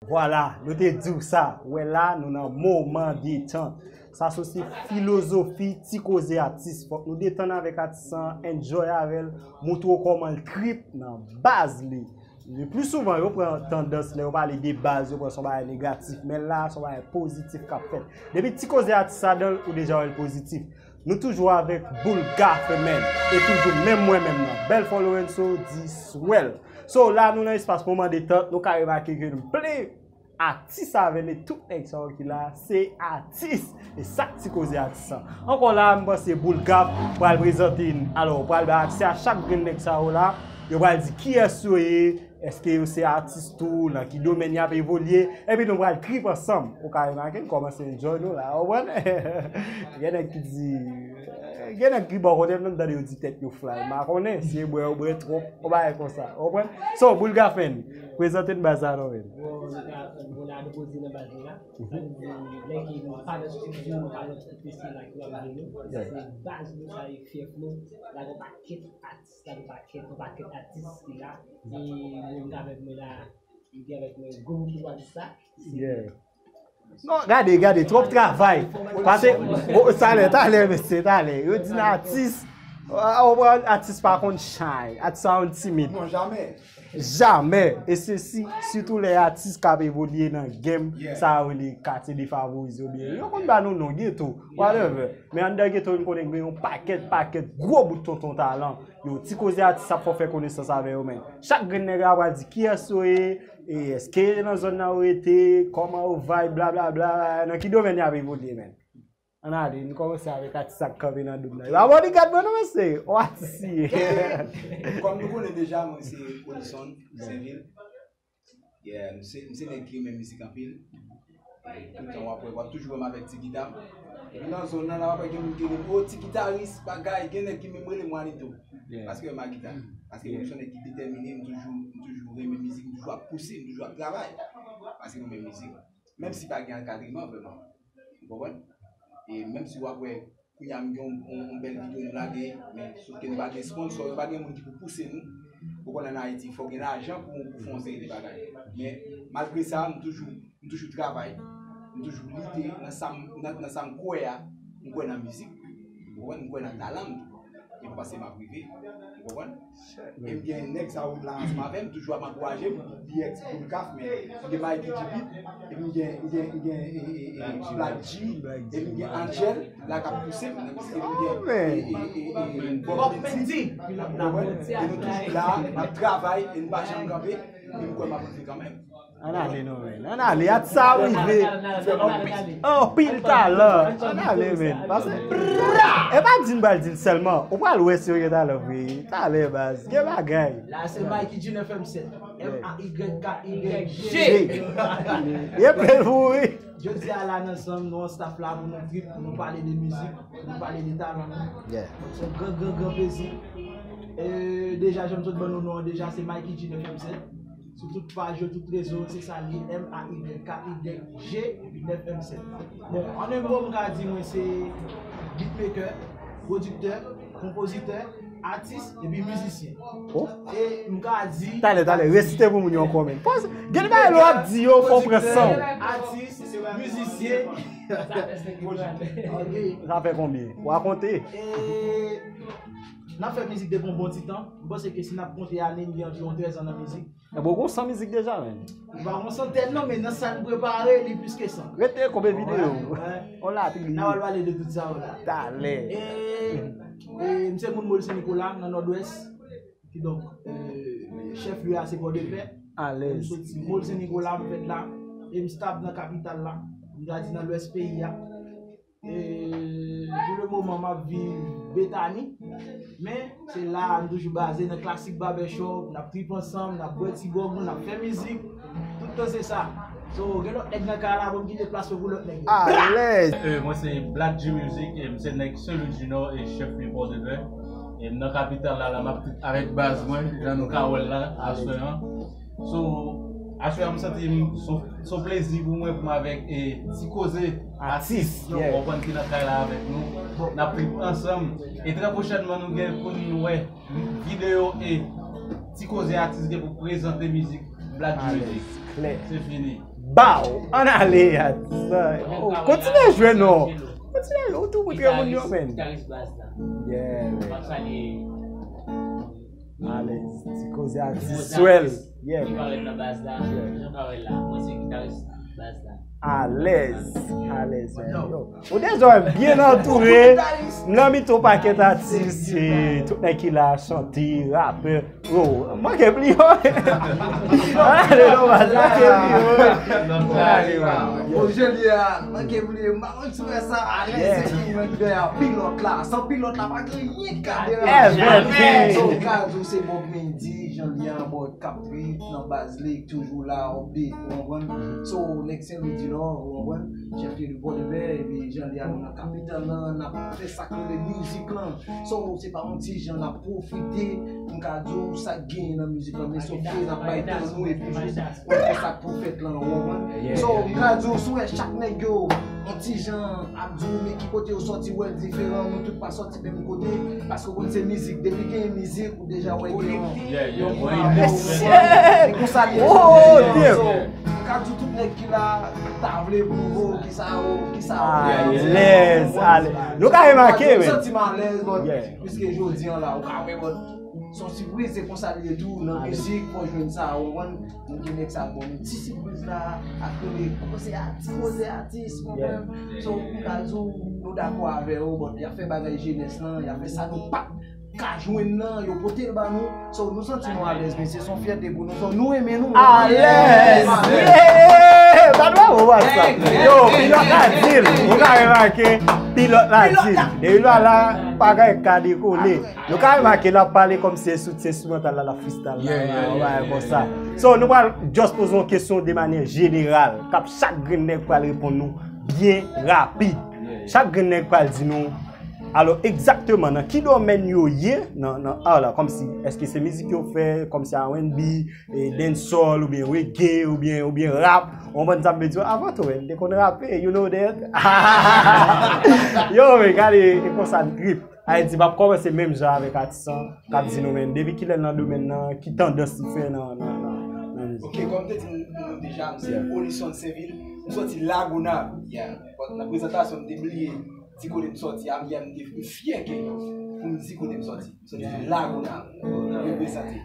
Vwala, nou te di w sa. Wè la, nou nan moman detant. Sa se osi filozofi ti koze atis. Fòk nou detann avèk atis lan, enjoy avè l, montre w kòman l trip nan baz li. Le pli souvan, yo pran tandans, lè yo pale de baz, yo pran se yon bagay negatif. Men la, se yon bagay pozitif k ap fèt. Depi ti koze atis ladan l, ou deja wè l pozitif. Nou toujou avèk Boulgafe, man. E toujou menm mwen menm nan. Belfort Lorenzo di swèl. So, la, nou nan espas moman detant, nou ka remake ke nou plen atis avè n, e tout nèg sa yo ki la, se atis. E sa k ti koze atis lan. Ankò la, m panse Boulgafe pral prezante n. Alò, pral bay aksè a chak grenn nèg sa yo la. Yo pral di kiyès yo ye, èske yo se atis tou, nan ki domèn y ap evolye. Epi nou pral trip ansanm. Ou ka remake, n kòmanse enjoy nou la, ou konprann? Gen nèg ki di, gen nèg ki bò kote m, m tande yo di tèt yo fly. M pa konnen si e bwè yo bwè twòp, yon bagay konsa. Ou konprann? So, Boulgafe, prezante n baz la non, men. Bon, nou ka, bon, la, nou poze nan baz nou la. Sa vle di, lè ke nou pa nan estidyo, nou pa nan ti P C la ki ap jwe nou. Yeah. Se baz nou sa e fyèf nou. La gen yon pakèt atis, la gen yon pakèt, yon pakèt atis ki la. E moun ki avèk mwen la, moun ki avèk mwen, gwo bout pou atis sa. Yeah. Non, gade, gade, twòp travay. Pase, o, talè, talè, mesye, talè. Yo di n atis, a, ou pran atis pa konn chay. Atis pa konn timid. Non, jamè. Jamè. E se si, sitou lè atis k ap evolye nan game, yeah, sa yo rele katye defavorize oubyen yo konn ba nou non, geto, whatever. Men anndan geto, nou konnen gen yon pakèt, pakèt gwo bout tonton talan. Yo, ti koze atis ap fè w fè konesans avè yo, men. Chak grenn nèg la pral di kiyès yo ye, e èske nan zòn nan yo rete, kòman yo vibe, blablabla, nan ki domèn y ap evolye, men. Ann ale, nou kòmanse avèk atis sa k kanpe nan do m nan. Yo pa bon, li gad mwen non, mesye. O, atis li ye. Kòm nou konnen deja, mwen se Olison, Senvil. Yeah, m se, m se nèg ki renmen mizik anpil. E tout tan w ap wè, w ap toujou wè m avèk ti gita m. Epi nan zòn nan, la w ap wè gen moun ki rele m, "O, ti gitaris, bagay," gen nèg ki menm rele m Wanito. Yeah. Paske m a gita. Paske m se yon nèg ki detèmine, m toujou, m toujou renmen mizik, m toujou ap pouse, m toujou ap travay. Paske m renmen mizik. Menm si pa gen ankadreman vrèman. Ou konprann? E menm si w ap wè, kounye a m gen yon, yon, yon bèl videyo nou lage, men sof ke nou pa gen sponsò, nou pa gen moun ki pou pouse nou. Ou konn ann Ayiti, fò w gen lajan pou, pou fè yon seri de bagay. Men malgre sa, m toujou, m toujou travay, m toujou lite nan sa m, nan, nan sa m kwè a. M kwè nan mizik, ou konprann, m kwè nan talan m tou. E m panse m ap rive. Ou konprann? E m gen nèg sa yo la ansanm avè m, toujou ap ankouraje m, B X Boulgafe, men m gen Mikey G Beat, epi m gen, m gen, m gen, e, e, e, Black G, epi m gen Angel, la k ap pouse m, epi m gen, e, e, e, e, Bob Mendy, ou konprann? E nou toujou la, n ap travay, e n pa janm kanpe, e m kwè m ap rive kanmenm. Ann ale non, men. Ann ale, atis sa ap rive. Anpil, anpil talan. Ann ale, men. Pase, e pa di n pral di l sèlman. Ou pral wè si yo gen talan vre. Talè, baz. Gen bagay. La, se Mikey G nèf M sèt. M A Y K Y G. Ye plen pou wi. Jodi a la nan zòn, nou an staff la pou nou trip, pou nou pale de mizik, pou nou pale de talan nou. Yeah. Se yon gran, gran, gran plezi. E deja, jan m sot ban nou non an deja, se Mikey G nèf M sèt. Sou tout paj yo, tout rezo, se sa l ye, M A Y K Y G nèf M sèt. Bon, an en mo, m ka di mwen se beatmaker, pwodiktè, konpozitè, atis, epi mizisyen. Oh. E m ka di. Talè, talè, resite pou moun yo ankò, men. Pòz, gen bagay lè w ap di yo, fò w pran san w. Atis, mizisyen. Ok. Sa fè konbyen? W a konte? E n ap fè mizik depi yon bon ti tan. M panse ke si n ap konte ane, m gen anviwon trèz an nan mizik. Ebyen, w gon san mizik deja, men. M pa gon santèn non, men nan sa n prepare, li plis ke san. Rete konbe videyo. Wè, wè. On la, pi li. N a pral pale de tout sa yo la. Talè. E, e, m se moun Mòl Sen Nikola, nan Nòdwès. Kidonk, e, chèf lye a se Pòdepè. Alèz. M soti Mòl Sen Nikola, m fèt la. E m stab nan kapital la. M ka di nan lwès peyi a. E, pou le moman, m ap viv Betani. Men, se la a nou toujou baze nan Classic Barbershop. N ap trip ansanm, n ap bwè ti gwòg nou, n ap fè mizik. Tout tan se sa. So, gen lòt nèg nan kay la, bon, m kite plas yo pou lòt nèg yo. Alèz. E, mwen se Black G Music, e m se nèg Sen Lwi di Nò e chèf lye Pòdepè. E m nan kapital la, la m ap trip avèk baz mwen, jan nou ka wè l la, aswè an. So, aswè a m santi m, se yon, se yon plezi pou mwen pou m avèk, e, Ti Koze Atis, Atis, yo, yeah, w konprann, ki nan kay la avèk nou. N ap trip ansanm. E trè pwochènman, nou gen pou n wè videyo e Ti Koze Atis gen pou prezante mizik Black Music. Alèz, klè. Se fini. Baw! Ann ale, Atis. Oh, kontinye jwe non. Kontinye jwe, ou tou montre moun yo, men. Gitaris, gitaris baz la. Yeah, man. M ap salye Alèz, Ti Koze Atis, Swèl. Yeah. Ki parèt nan baz la, yeah, jan pa wè la. Mwen se gitaris baz la. Alèz, alèz, man. Yo, ou dezòm byen antoure. Nan mitan yon pakèt atis, e, tout nèg ki la, chante, rapè. Oh, manke pli yo. Ale, non, baz, manke pli yo. Ale, man. Bon, jodi a, manke pli yo. M pa konn si w wè sa, alèz, yeah, epi mwen ki dèyè pilòt la. San pilòt la, pa gen anyen k ka deranje. Everything. So, m ka di w se Bob Mendy, jan li an bòd k ap trip nan baz li, toujou la, update, ou konprann? So, nèg Sen Lwi di Nò, ou konprann? Chèf lye de Pòdepè, epi jan li a nou nan kapital lan, n ap fè sa k rele mizik lan. So, se pa yon ti jan n ap pwofite, m ka di w sa k genyen nan mizik lan, men se yon fè n ap bay tan nou, epi jis pou fè sa k pou fèt lan, ou konprann? Yeah. So, m ka di w, si w wè chak nèg yo, yon ti jan ap di w, men ki kote yo sòti, wè l diferan, nou tout pa sòti menm kote, paske w konn se mizik, depi gen mizik, ou deja wè gen yon, yeah, yeah, yon, yeah, konsa li ye. Oh, damn. So, m ka di w tout nèg ki la, ta vle pwouve w kisa yo, kisa yo. Alèz, alèz. Nou ka remake, men. M santi m alèz, but, yeah, piske jodi an la, ou ka wè, but, se yon sipriz, se konsa li ye tou, nan mizik, fò w jwenn sa, ou konprann? Nou gen nèg sa bon, men ti sipriz la, ap rele, koze atis, koze atis, konprann? Yeah. So, m ka di w, nou dakò avè yo, but, y ap fè bagay jenès lan, y ap fè sa nou pa ka jwenn nan, yo pote l ba nou. So, nou santi nou alèz, mesye, se yon fyète pou nou. So, nou renmen nou. Alèz! Yeah! Bat bravo, bat sa. Yo, pilòt la di l. Ou ka remake, pilòt la di l. Depi lwa la, bagay ka dekole. Nou ka remake, l ap pale kòmsi se sou, se enstrimantal la, l ap freestyle la, yeah, yeah, bagay konsa. So, nou pral just poze yon kesyon de manyè jeneral. K ap chak grenn nèg pral reponn nou byen rapid. Yeah, yeah. Chak grenn nèg pral di nou Alò, egzakteman nan ki domèn yo ye nan, nan art la? Kòmsi, èske se mizik yo fè, kòmsi R and B, e, dancehall, oubyen reggae, oubyen, oubyen rap? Ou konprann sa m vle di w? Avan tou, m te konn rape, you know that. Yo, men gade, e konsa n trip. Ayiti, m ap kòmanse menm jan avèk atis lan, k ap di nou, men depi kilè l nan domèn nan, ki tandans li fè nan, nan, nan, nan mizik? Ok, kòm m te di nou deja, m se, yeah, Olison Senvil, m soti Lagonav. Yeah. But nan prezantasyon, m te bliye di kote m sòti a, m, m te, m fyè ke pou m di kote m sòti. M sòti Lagonav. Reprezante.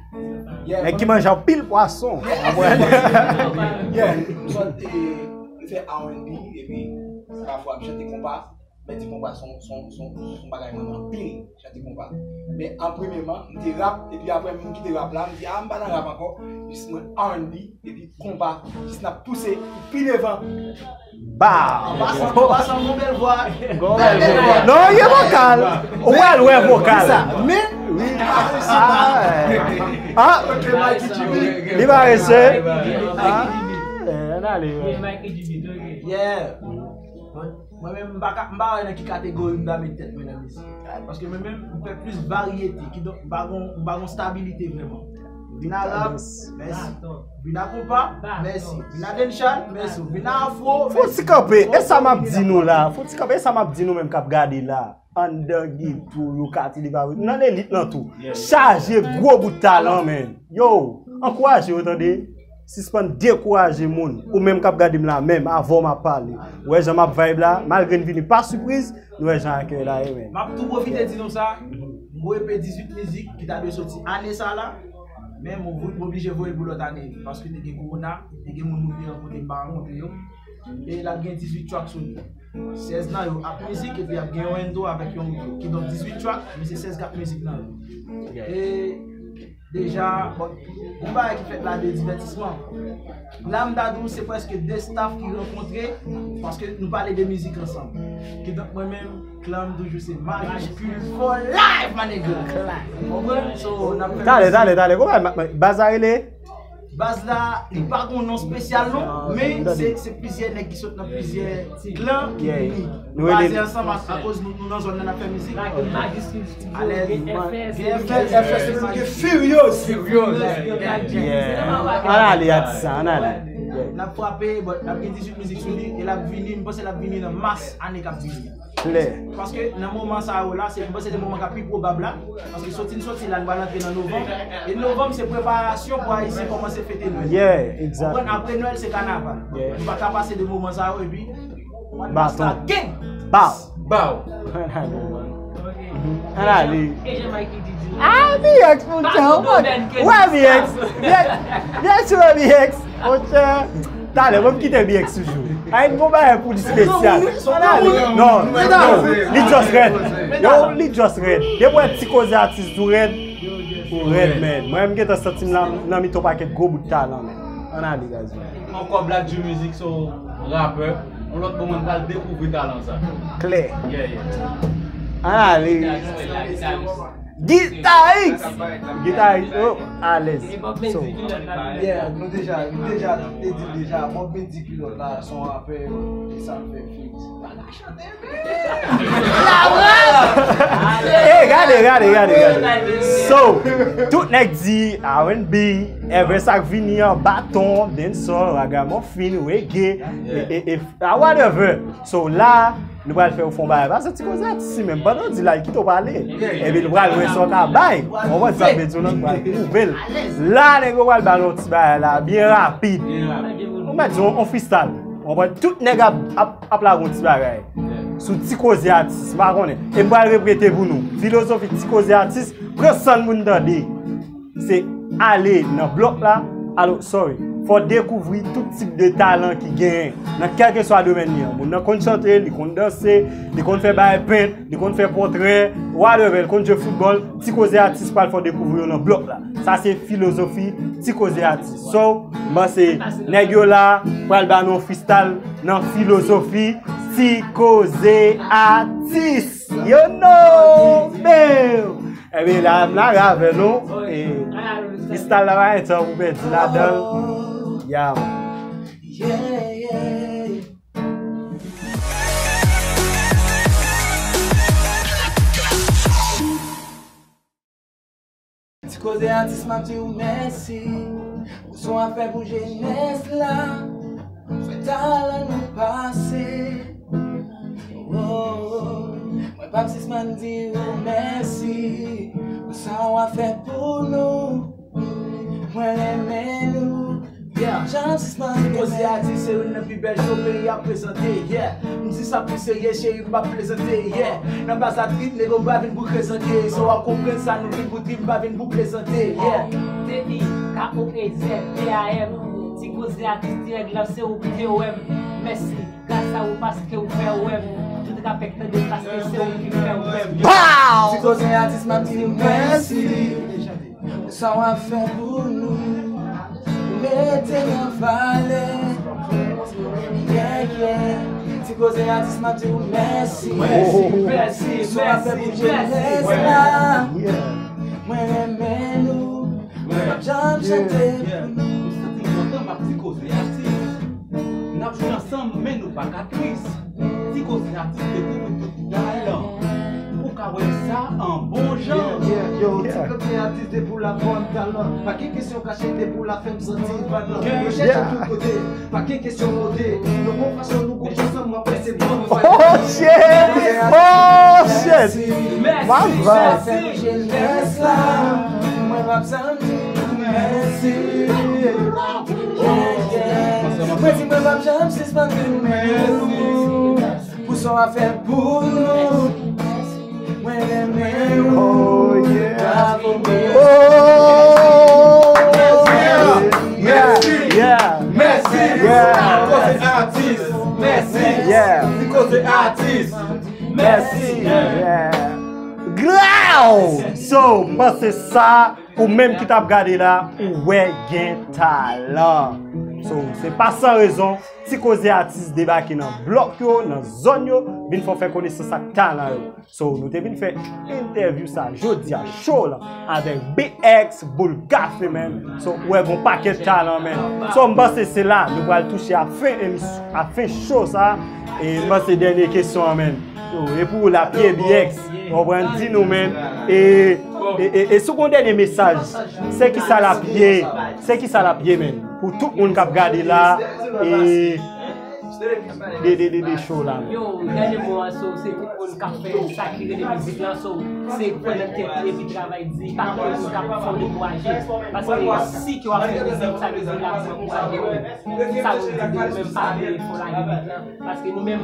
Yeah, nèg ki manje anpil pwason. Yeah, m sòti, e, m fè R and B, epi pafwa m chante konpa, men di konpa se yon, se yon, se yon, se yon bagay mwen renmen anpil, chante konpa. Men an premyeman, m te rap, epi apre m kite rap la, m di, a, m pa nan rap ankò, jis mwen R and B, epi konpa, jis n ap pouse pou pi devan. Ba! An pasan, an pasan, gon bèl vwa. Gon bèl vwa. Non, gen vokal. Ou pral wè vokal. Sa, men, wi. Ah, ah. Ok, Mikey Jimmy. Li parese. Ah, eh, ann ale, wi. Yeah. Mwen, mwen menm, m pa ka, m pa wè nan ki kategori m ta met tèt mwen nan mizik. Paske mwen menm, m fè plis varyete, kidonk, m pa gon, m pa gon stabilite vrèman. Vin a rap, mèsi. Vin a konpa, mèsi. Vin a dancehall, mèsi. Vin a afro, mèsi. Fò ti kanpe, e sa m ap di nou la? Fò ti kanpe, e sa m ap di nou menm k ap gade la? Anndan Guito, Locaty, li pa nan lelit lan tou. Chaje gwo bout talan, men. Yo, ankouraje yo, tande. Sispann dekouraje moun. Ou menm k ap gade m la menm, avè w m ap pale. Ou wè jan m ap vibe la, malgre n vini pa sipriz, nou wè jan akèy la ye, men. M ap tou pwofite di nou sa, m voye pe dizuit mizik ki ta dwe soti ane sa la, men m oblije voye l pou lòt ane, paske te gen kowona, te gen moun nou te rankontre m pa rankontre yo. E l ap gen dizuit track sou li. Sèz nan yo ap mizik, epi ap gen yon intro avèk yon outro. Kidonk dizuit track, men se sèz k ap mizik nan yo. E deja, bon, yon bagay ki fèt la de divètisman. La m ta di w se prèske de staff ki rankontre, paske nou pale de mizik ansanm. Kidonk mwen menm, Clam toujou se majiskil for life, my nigga. Konprann? So, n ap fè Talè, mizik. Talè, talè. Kòman baz la rele? Baz la, li pa gon non espesyal non, men se, se plizyè nèg ki sot nan plizyè klan ki vini. Nou baze ansanm akoz nou, nou nan zòn nan, n ap fè mizik. Alèz, gen F S, gen F S, gen Furious. Furious. Ann ale, atis sa, ann ale. N ap frape, but n ap gen dizuit mizik sou li, e l ap vini, m panse l ap vini nan mas ane k ap vini. Klè. Paske nan moman sa yo la, se, m panse se moman k ap pi pwobab la. Paske soti n soti la, n pral antre nan novanm. E novanm se preparasyon pou Ayisyen kòmanse fete Nwèl. Yeah, exactly. Konprann? Apre Nwèl, se kanaval. Yeah. Nou pa ka pase de moman sa yo, epi mwa de mas la, gang! Baw! Baw! Ann ale. Ah, B X, monchè, ou konn. Wè, B X. B X, B X, wè, B X. Monchè. Talè, ban m kite B X toujou. Ay, n gon bagay pou li espesyal. Non, non, li just rèd. Yo, li just rèd. Depi w wè Ti Koze Atis tou rèd, ou rèd, man. Mwen, m gentan santi m nan, nan mitan yon pakèt gwo bout talan, man. Ann ale, guys. Ankò Black G Music, so rapè. Yon lòt moman, n pral dekouvri talan sa. Klè. Yeah, yeah. Ann ale. Gitaris! Gitaris, oh, alèz. So. Yeah, nou deja, nou deja, te di l deja, Bob Bendy kilòt la, se yon rapè, e sa l fè feat. Pa ka chante, men! Eh, gade, gade, gade, gade. So, tout nèg di R and B, ever sa k vini an, baton, dancehall, ragamuffin, reggae, e, e, e, ah, whatever. So, la, nou pral fè yo fè yon bagay. Paske Ti Koze Atis li menm, pandan w di la, li kite w pale. Epi nou pral wè sa w ka bay. Ou konprann sa m vle di w la, nou pral pwouve l. La, nèg yo pral ba nou yon ti bagay la, byen rapid. Ou mèt di yon, yon freestyle. Ou konprann? Tout nèg ap, ap, ap lage yon ti bagay. Sou Ti Koze Atis, m pa konnen. E m pral repete pou nou. Filozofi Ti Koze Atis, pran san moun tande. Se ale nan blòk la. Alò, sorry. Fò dekouvri tout tip de talan ki genyen nan kèlkeswa domèn li an. Moun nan konn chante, li konn danse, li konn fè bagay pent, li konn fè pòtrè, whatever, li konn jwe foutbòl. Ti Koze Atis pral fè w dekouvri yo nan blòk la. Sa se filozofi Ti Koze Atis. So, m panse nèg yo la pral ba nou yon freestyle nan filozofi Ti Koze Atis. You know, bam! Ebyen, la, m lage avè nou. E freestyle la pa gen tan pou pèdi ladan l. Yeah, man. Ti Koze Atis, m ap di w mèsi pou sa w ap fè pou jenès la. Fè talan nou pase. Oh, oh. Mwen p ap sispann di w mèsi pou sa w ap fè pou nou. Mwen renmen nou. Yeah. Ti Koze Atis se youn nan pi bèl show peyi a prezante, yeah. M di sa pi serye, cheri, m p ap plezante, yeah. Nan baz la trip, nèg yo pa vin pou krezante. So w ap konprann sa, nou vin pou trip, m pa vin pou plezante, yeah. T I K O E Z T A M. Ti Koze Atis dirèk la, se ou ki te wè m. Mèsi, gras a ou paske ou fè wè m. Tout rapè k tande paske se ou ki fè wè m. Pow! Ti Koze Atis, m ap di w mèsi. Sa w ap fè pou nou, ou mete n an valè. Yeah, yeah. Ti Koze Atis, m ap di w mèsi. Mèsi, mèsi, mèsi, mèsi. Sa w ap fè pou jenès la. Mwen renmen nou. Mwen p ap janm chante pou nou. M santi m kontan, m ap Ti Koze Atis. N ap jwe ansanm, men nou pa ka tris. Ti Koze Atis dekouvri tout talan. Ou ka wè sa an bon jan. Yeah, yeah, yo, Ti Koze Atis depi w la fò talan. Pa gen kesyon kache depi w la fè m santi m pa nan. Yo chèche tout kote, pa gen kesyon kote. Nou gon fason nou gon jan ansanm, m ap fè se bon. Oh shit! Oh shit! Mèsi, mèsi, mèsi. Mwen p ap janm di w mèsi. Mwen di mwen p ap janm sispann di w mèsi pou sa w ap fè pou nou. Mwen renmen w. Oh, yeah. Bravo, mèsi. Mèsi. Yeah. Mèsi. Yeah. Ti Koze atis. Mèsi. Yeah. Ti Koze atis. Mèsi. Yeah. Graw! So, m panse sa, ou menm ki t ap gade la, ou wè gen talan. So, se pa san rezon, Ti Koze atis debake nan blòk yo, nan zòn yo, vin fè w fè konesans ak talan yo. So, nou te vin fè entèvyou sa jodi a, show la, avèk B X Boulgafe, man. So, ou wè gon pakèt talan, man. So, m panse se la, nou pral touche a fen emis-, a fen show sa, e m panse dènye kesyon an, man. Yo, e pou ou l ap ye, B X. Ou konprann, di nou, man. E, e, e, e si w gon dènye mesaj, se ki sa l ap ye, se ki sa l ap ye, man. Pou tout moun k ap gade la, e de, de, de, de show la, man. Yo, dènye mo an, so, se tout moun k ap fè sa ki rele mizik lan, so, se pran nan tèt li epi travay di, pa pran moun k ap fè w dekouraje. Paske si ke w ap fè mizik, sa vle di l ap ankouraje w. Sa nou di de nou menm, pa vle fè w lage mizik lan. Paske nou menm,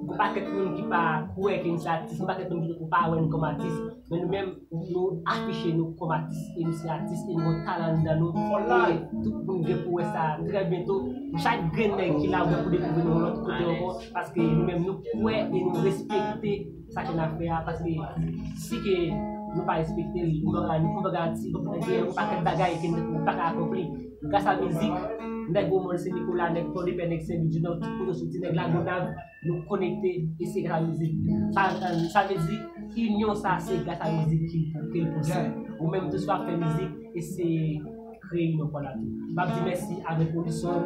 gon pakèt moun ki pa kwè ke nou se atis, gon pakèt moun ki pa wè nou kòm atis. Men nou menm, nou afiche nou kòm atis, e nou se atis, e nou gen talan anndan nou. E tout moun gen pou wè sa trè byento. Chak grenn nèg ki la, ou gen pou dekouvri nou yon lòt kote ankò, paske nou menm nou kwè e nou respekte sa ke n ap fè a, paske si ke nou pa respekte l, nou pa ka, nou pa ka garanti, nou pa ka gen yon pakèt bagay ke nou pa ka akonpli. Gras a mizik, nèg Womòl, Sen Nikola, nèg Pòdepè, nèg Senlwi di Nò, tout kote soti, nèg Lagonav, nou konekte e se gras a mizik. Sa, sa vle di, inyon sa, se gras a mizik ki, ke l posib. Ou menm tou, si w ap fè mizik, eseye kreye inyon pa w la tou. M ap di mèsi avèk Wilson,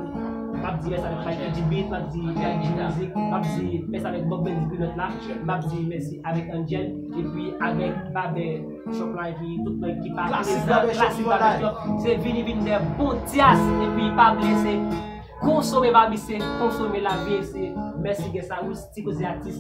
m ap di mèsi avèk Mikey G Beat, m ap di Mikey G Music, m ap di mèsi avèk Bob Benz Pinot la, m ap di mèsi avèk Angel, epi avèk Babè Shop la, epi tout nèg ki pa prezan, Classic Barber Shop. Se vini vin dè bon dyas, epi pa bliye se konsome Babi, se konsome lavi, se mèsi gen sa, Ti Koze atis,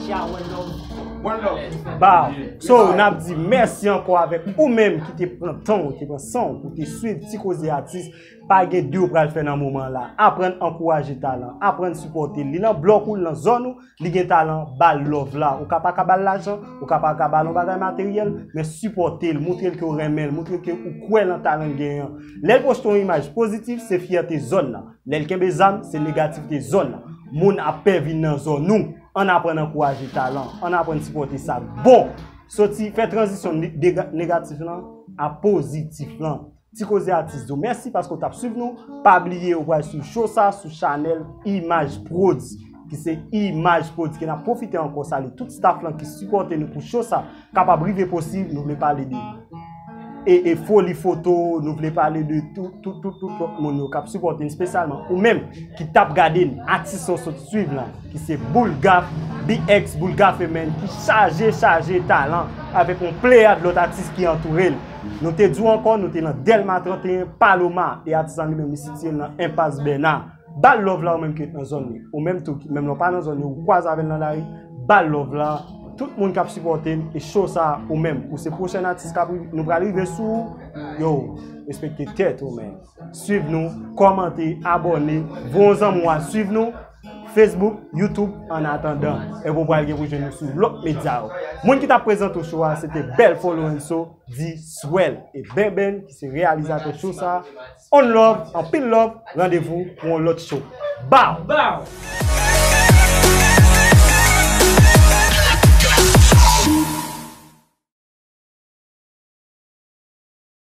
ciao, one love. One love. Bow. So, n ap di mèsi ankò avèk ou menm ki te pran tan w, te pran san w pou te swiv Ti Koze atis. Pa gen de w pral fè nan moman la. Aprann ankouraje talan, aprann sipòte l. Li nan blòk ou, li nan zòn ou, li gen talan, ba l love la. Ou ka pa ka ba l lajan, ou ka pa ka ba l yon bagay materyèl, men sipòte l, montre l ke w renmen l, montre l ke ou kwè nan talan l genyen an. Lè l poste yon imaj pozitif, se fyète zòn nan. Lè l kenbe zam, se negativite zòn nan. Moun ap pè vin nan zòn nou. Ann aprann ankouraje talan. Ann aprann sipòte sa k bon. Soti fè tranzisyon ne-, dega-, negatif lan a pozitif lan. Ti Koze atis di w mèsi paske w t ap swiv nou. Pa bliye ou pral swiv show sa sou chanèl Imaj Prodz, ki se Imaj Prodz, ke n ap pwofite ankò salye tout staff lan ki sipòte nou pou show sa kapab rive posib. Nou vle pale de e, e Foli Foto, nou vle pale de tout, tout, tout, tout lòt moun yo k ap sipòte n, espesyalman ou menm ki t ap gade n, atis ou sot swiv lan, ki se Boulgaf, B X Boulgaf, e menm ki chaje, chaje talan avèk yon pleyad lòt atis ki antoure l. Nou te di w ankò, nou te nan Dèlma trannteyen, Paloma, e atis lan li menm li sitiye l nan Enpas Bèna. Ba l love la ou menm ki ret nan zòn li. Ou menm tou, menm lè w pa nan zòn li, ou kwaze avè l nan lari, ba l love la. Tout moun k ap sipòte n, e show sa ou menm, ou se pwochèn atis k ap rive, nou pral rive sou ou. Yo, respekte tèt ou menm. Swiv nou, kòmante, abòne, voye yon zanmi w al swiv nou. Facebook, YouTube, an atandan. Epi w pral gen pou jwenn nou sou lòt medya yo. Moun ki t ap prezante w show a, se te Belfo Lorenzo, di Swell. E Benben, ki se reyalizatè show sa. On love, anpil love, randevou pou yon lòt show. Bow! Bow!